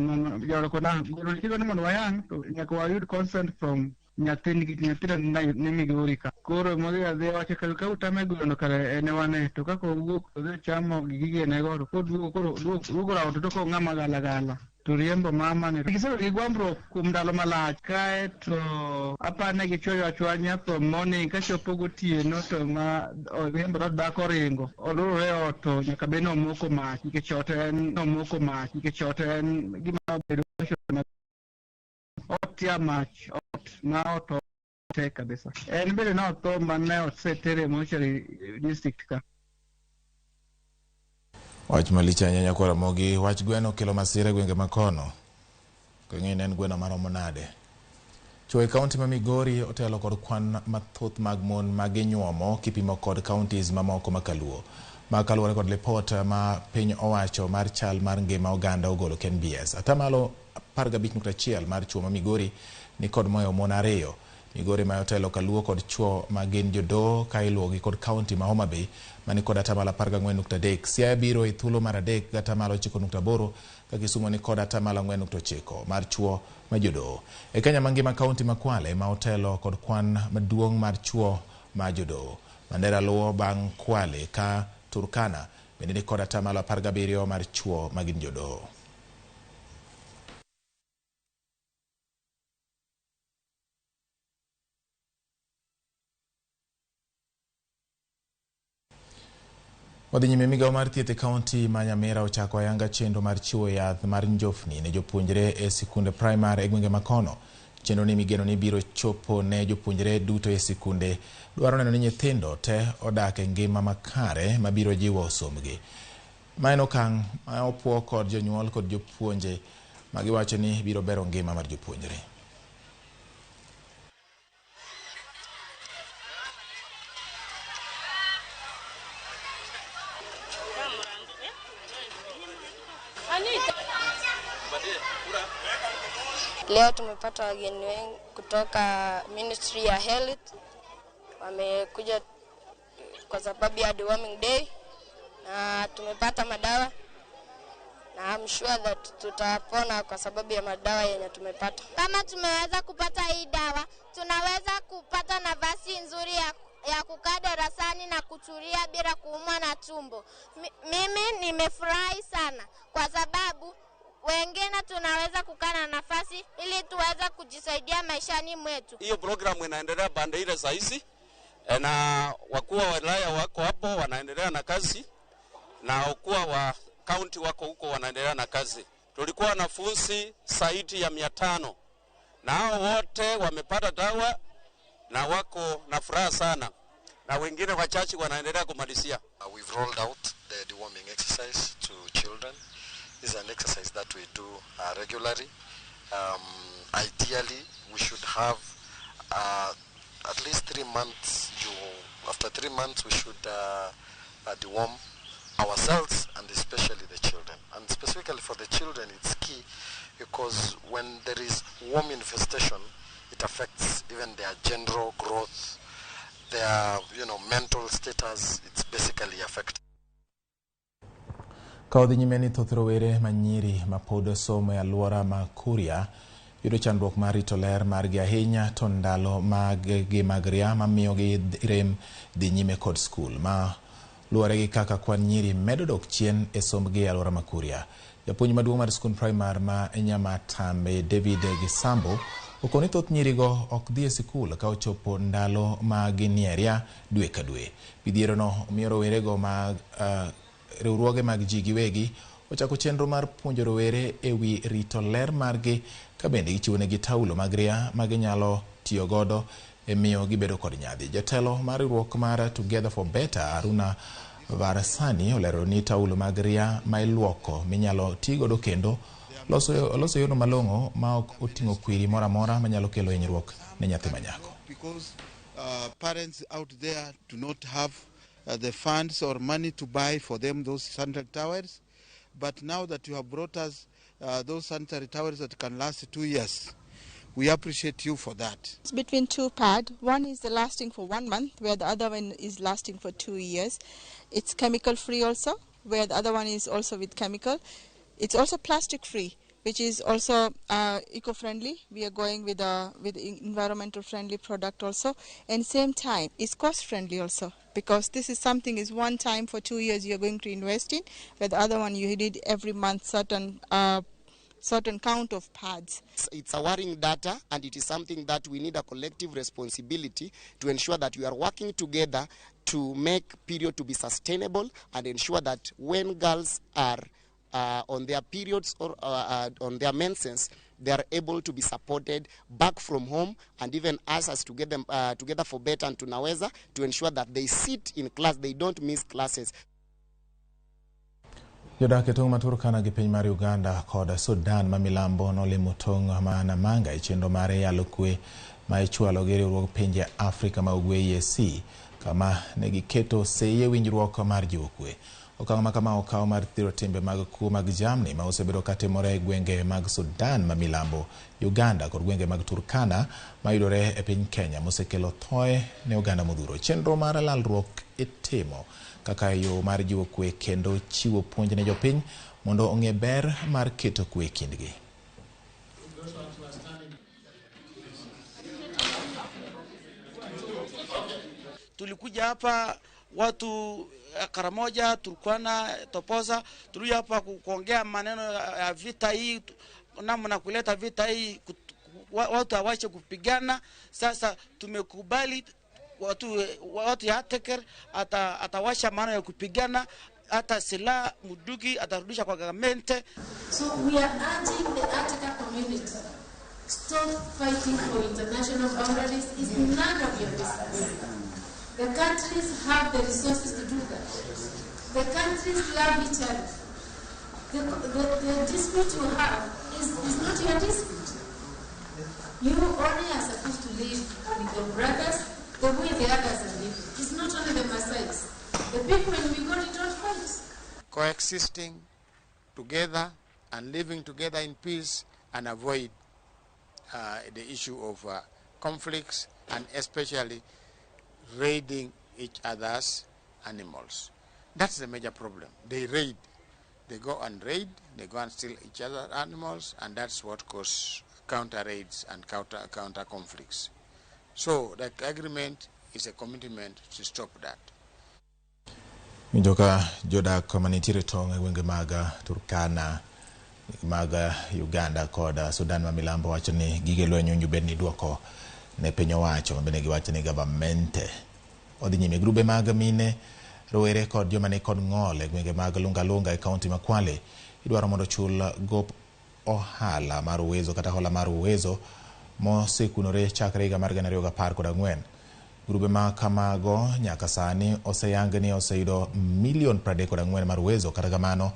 jaode kone ah, gweno ni ni mondo wayang' to nyaka wayud consent from nyathi nikech nyathino ni Migori ka. Koro modhi adhiya wacho ka utame gweno kare en e wane to kaka owuok to odhi chamo gigene go to koduogo koro duogo rawo to tok ng'ama gala gala. To riembo mama ni. Gisebedo gi gwambruok kuom ndalo malach kae to apani gichwoyo achwanya from morning kachopo gotieno to ma oriembo dhood dhako oringo olurore e ot to nyaka bed ni omoko mach nikech ot en omoko mach nikech ot en gima obedo ot ya mach ot ma ot tek kabisa. En bende ne otho mane osetere e mortuary district ka. Wach malich ahinya nyakwar Ramogi, wach gweno okelo masira e gwenge ma kono. Ok ing'eyo ni en gweno maromo nade. Chwo e kaunti ma Migori otelo kod kwan mathoth mag mon ma ginyuomo kipimo kod counties mamoko ma kaluo. Ma kaluwore kod lipot ma piny owacho mar chal mar ngima oganda ogolo KNBS. Atamalo 15.1 mar chwo ma Migori ni kod mohewo mon ariyo. Migori ma otelo kaluo kod chwo ma gin jodoho ka iluwogi kod kaunti ma Homa Bay mani kod atamalo 14.3. Siaya biro e thuolo mar adek gi atamalo 9.8 ka Kisumu ni kod atamalo 4.9 mar chwo ma jodoho. E Kenya mangima kaunti ma Kwale ma otelo kod kwan maduong' mar chwo ma jodoho. Mandera luwo bang' Kwale ka Turkana bende ni kod atamalo 17 mar chwo ma gin jodoho. Wadhi nyime migawo mar thieth e kaunti ma Nyamira ochako ayanga chenro mar chiwo yath mar njofni ne jopuonjre e sikunde primar e gwenge ma kono. Chenro ni migeno ni biro chopo ne jopuonjre duto e sikunde dwaro neno ni nyithindo te odak e ngima makare mabiro jiwo sombgi. Ma en okang' ma opuo kod jonyuol kod jopuonje ma giwacho ni biro bero ngima mar jopuonjre. Leo tumepata wageni wengi kutoka Ministry ya Health, wamekuja kwa sababu ya deworming day na tumepata madawa na I'm sure that tutapona kwa sababu ya madawa yenye tumepata. Kama tumeweza kupata hii dawa, tunaweza kupata nafasi nzuri ya kukaa darasani na kutulia bila kuumwa na tumbo. Mimi nimefurahi sana kwa sababu wengine tunaweza kukaa na nafasi ili tuweze kujisaidia maishani mwetu. Hiyo programu inaendelea pande ile saa hizi na wakuu wa wilaya wako hapo wanaendelea na kazi na wakuu wa kaunti wako huko wanaendelea na kazi. Tulikuwa wanafunzi zaidi ya 500 na hao wote wamepata dawa na wako na furaha sana, na wengine wachache wanaendelea kumalizia. We've rolled out the deworming exercise to children. This is an exercise that we do regularly. Ideally, we should have at least 3 months. After 3 months, we should deworm ourselves and especially the children. And specifically for the children, it's key because when there is worm infestation, it affects even their general growth, their mental status. It's basically affected. Ka odhi nyime ni thoth rowere ma nyiri ma pod somo e alwora ma Kuria yudo chandruok mar rito ler margi ahinya to ndalo mag gi mag ria mamiyogi rem dhi nyime kod skul ma luwore gi kaka kwan nyiri medo dok chien e sombgi e alwora ma Kuria. Japuonj maduong' mar skund primar ma Nyamatambe David Gisambo Okoni thoth nyirigo ok dhi e sikul ka ochopo ndalo ma ginie ria dwe ka dwe. Midhierono miyo rowerego mag riwruoge mag ji giwegi ochako chenro mar puonjo rowere e wi rito ler margi ka bende gichiwonegi taulo mag ria ma ginyalo tiyo godo e miyo gibedo kod nyadhi. Jatelo mar riwruok mar Together for Better, Aruna Varasani, olero ni taulo mag ria ma iluoko minyalo ti godo kendo loso yorno malong'o ma ok oting'o kwiri moro amora manyalo kelo hinyruok ne nyathi manyako. Because parents out there do not have the funds or money to buy for them those sanitary towels, but now that you have brought us those sanitary towels that can last 2 years, we appreciate you for that. It's between two pads. One is the lasting for 1 month, where the other one is lasting for 2 years. It's chemical free also, where the other one is also with chemical. It's also plastic free, which is also eco-friendly. We are going with environmental friendly product also, and same time it's cost friendly also, because this is something is one time for 2 years you are going to invest in, but the other one you need every month certain count of pads. It's a worrying data, and it is something that we need a collective responsibility to ensure that we are working together to make period to be sustainable and ensure that when girls are on their periods or on their menses, they are able to be supported back from home, and even us as together, Together for Better and Tunaweza, to ensure that they sit in class, they don't miss classes. Jodak e tong' ma Turkana gi piny mar Uganda kod Sudan ma milambo nolimo tong' ma Namanga e chenro mar yalo kwe ma ichwalo gi riwruog pinje Afrika ma Ugwe EAC, kama negiketo sei e winjruok mar jiwo kwe. Okang' ma kama okaw mar thiro timbe mag kuo mag jamni ma osebedo katimore e gwenge mag Sudan ma milambo, Uganda kod gwenge mag Turkana mayudore e piny Kenya mosekelo thoe ne oganda modhuro. Chenro mar lalruok itimo kaka yo mar jiwo kwe kendo chiwo puonj ne jopiny mondo ong'e ber mar keto kwe e kindgi. Tulikuja hapa watu Karamoja, Turkana, Toposa, tulikuja hapa kuongea maneno ya vita hii, namna kuleta vita hii, watu hawache kupigana. Sasa tumekubali watu ya Ateker atawasha maneno ya kupigana, hata silaha muduki atarudisha kwa government. So we are urging the Ateker community, stop fighting for international boundaries. It's none of your business. The countries have the resources to do that. The countries love each other. The dispute you have is not your dispute. You only are supposed to live with your brothers the way the others are living. It's not only the Maasais. The people in Migori don't fight. Coexisting together and living together in peace and avoid the issue of conflicts, and especially raiding each other's animals. That's the major problem. They raid. They go and raid, they go and steal each other's animals, and that's what causes counter raids and counter conflicts. So the agreement is a commitment to stop that. Winjo ka jodak manitiere tong' e gwenge mag Turkana, mag Uganda kod Sudan ma milambo wacho ni gige lweny owinjo bed ni duoko ne piny owacho, ma bende giwacho ni gavamente odhi nyime. Grube mag mine, rowere kod joma ni kod ng'ol e gwenge mag Lunga Lunga e kaunti ma Kwale idwaro mondo ochul gop ohala mar Uwezo kata hola mar Uwezo mosekunore chakre higa mar 2014. Grube ma kamago nyaka sani oseyang ni oseyudo milion 34 mar Uwezo, kata kamano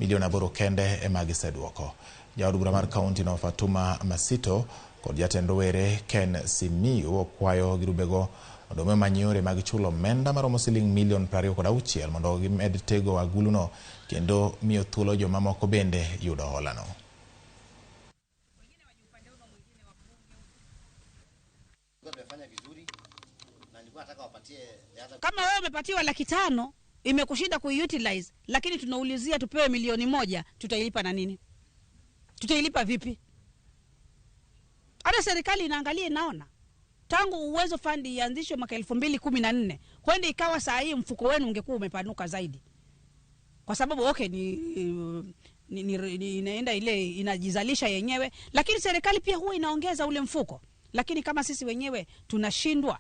milion 8 kende ema giseduoko. Jaod bura mar kaunti no Fatuma Masito kod jatend rowere Ken Simiyu okwayo grubego mondo omany yore mag chulo omenda maromo siling milion 26 mondo gimed tego aguluno kendo miyo thuolo jomamoko bende yudo holano. Kama wewe umepatiwa 500,000 imekushinda kuiutilize, lakini tunaulizia tupewe 1,000,000, tutailipa na nini? Tutailipa vipi? Hata serikali inaangalia inaona. Tangu Uwezo Fund ianzishwe mwaka 2014, kwenda ikawa saa hii mfuko wenu ungekuwa umepanuka zaidi. Kwa sababu okay ni inaenda ile inajizalisha yenyewe, lakini serikali pia huwa inaongeza ule mfuko. Lakini kama sisi wenyewe tunashindwa,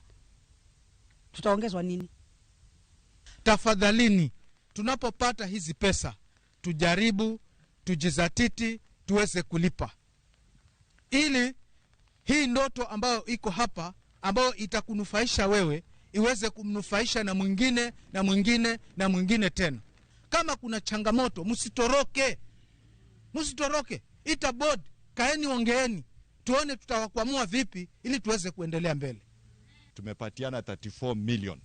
tutaongezwa nini? Tafadhalini, tunapopata hizi pesa tujaribu, tujizatiti, tuweze kulipa, ili hii ndoto ambayo iko hapa, ambayo itakunufaisha wewe, iweze kumnufaisha na mwingine na mwingine na mwingine tena. Kama kuna changamoto, msitoroke, msitoroke. Ita board, kaeni, ongeeni, tuone tutawakwamua vipi ili tuweze kuendelea mbele. Tumepatiana 34 million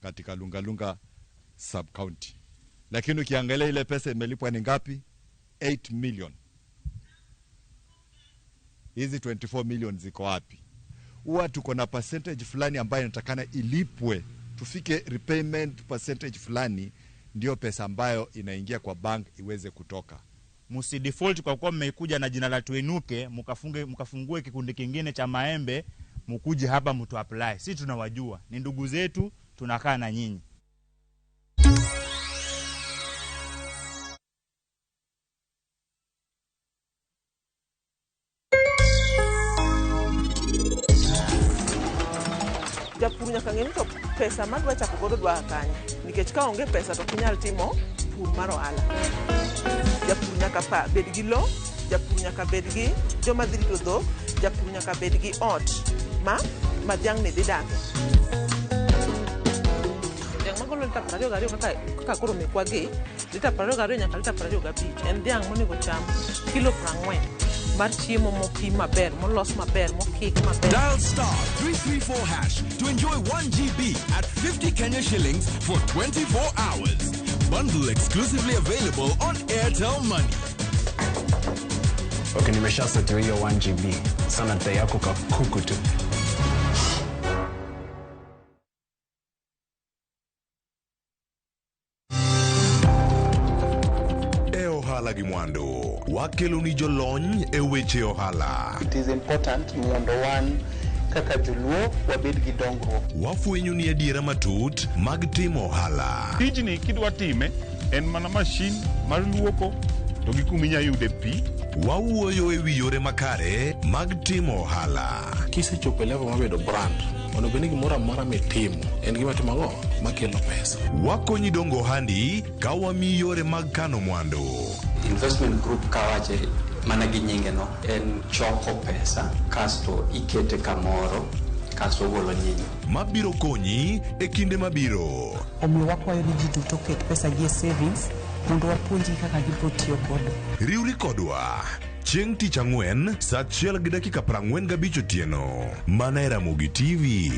katika Lungalunga sub county, lakini ukiangalia ile pesa imelipwa ni ngapi? 8 million. Hizi 24 million ziko wapi? Huwa tuko na percentage fulani ambayo inatakana ilipwe, tufike repayment percentage fulani, ndio pesa ambayo inaingia kwa bank iweze kutoka. Msidefault kwa kuwa mmekuja na jina la Tuinuke, mkafungue kikundi kingine cha maembe, mkuje hapa mtu apply. Sisi tunawajua, ni ndugu zetu, tunakaa na nyinyi. Japur nyaka ng'e ni to pesa madwa chako godo dwa kanye, nikech ka onge pesa to ok inyal timo pur mar ohala. Japur nyaka bed gi lo, japur nyaka bed gi joma dhi rito dhok, japur nyaka bed gi ot ma dhiang' ni dhi dake. Dhiang' magolo lita 22 kaka koro mekwa gi, lita 22 nyaka lita 25 en dhiang' monego cham kilo 40 mar chiemo mopim maber, molos maber, mokik maber. Dial star 334 hash to enjoy 1 GB at 50 Kenya shillings for 24 hours. Bundle exclusively available on Airtel Money. Okay, nimeshasetiwa hiyo 1 GB. Sana dai yako kakuku tu. E ohala gi mwandu, wakeloni jolony e weche ohala. It is important mondo wan kaka joluo wabed gi dongruok. Wafwenyo ni adiera matut mag timo ohala. Tijni kidwa time en mana mashin mar luoko to gi kuma inya yude pi. Wawuoyo e wi yore makare mag timo ohala. Kisechopo e level mabedo brand, onego bed ni gimoro amora mitimo en gima timo ang'o makelo pesa. Wakonyi dongo ohandi ka wamiyi yore mag kano mwandu. Investment group kawache mana gi nyinge no en choko pesa kasto ikete kamoro kasto ogolo nyinyo mabiro konyi e kinde mabiro. Omiyo wakwayo ni ji duto oket pesa gi e savings mondo wapuonjgi kaka gibiro tiyo godo. Riwri kodwa chieng' tich ang'wen saa 1:45 otieno mana e Ramogi TV.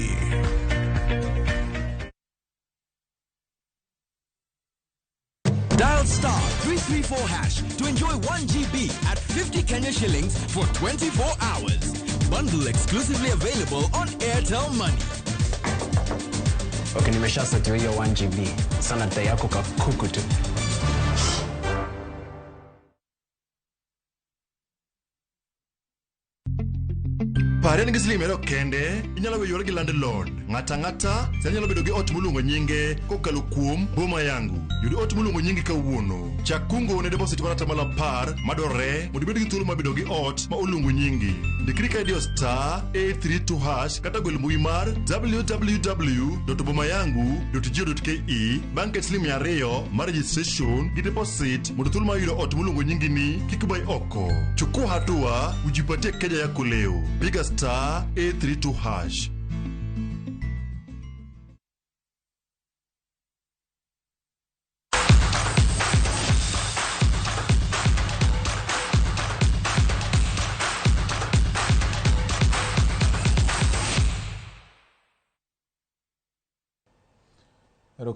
Dial star 334 hash to enjoy 1 GB at 50 Kenya shillings for 24 hours. Bundle exclusively available on Airtel Money. Okay, nimeshasetiwa hiyo 1 GB. Sana dai yako kakuku tu. Pare ni gi siling 200 kende, inyalo weyo gi landlord. Ng'ata ang'ata sani nyalo bedo gi ot moluongo nyinge kokalo kuom Boma Yangu. Yud ot moluongo nyingi kawuono. Chak kungo ne deposit mar 10% madwarore mondo ibed gi thuolo mar bedo gi ot ma oluongo nyingi. Ndikri ka idiyo star 832 hash kata gwel mbui mar www.bomayangu.go.ke bang' ket siling 200 mar registration gi deposit mondo thuolo mar yudo ot moluongo nyingi ni kik bai oko. Chukua hatua ujipatie keja yako leo. Piga star 832 hash.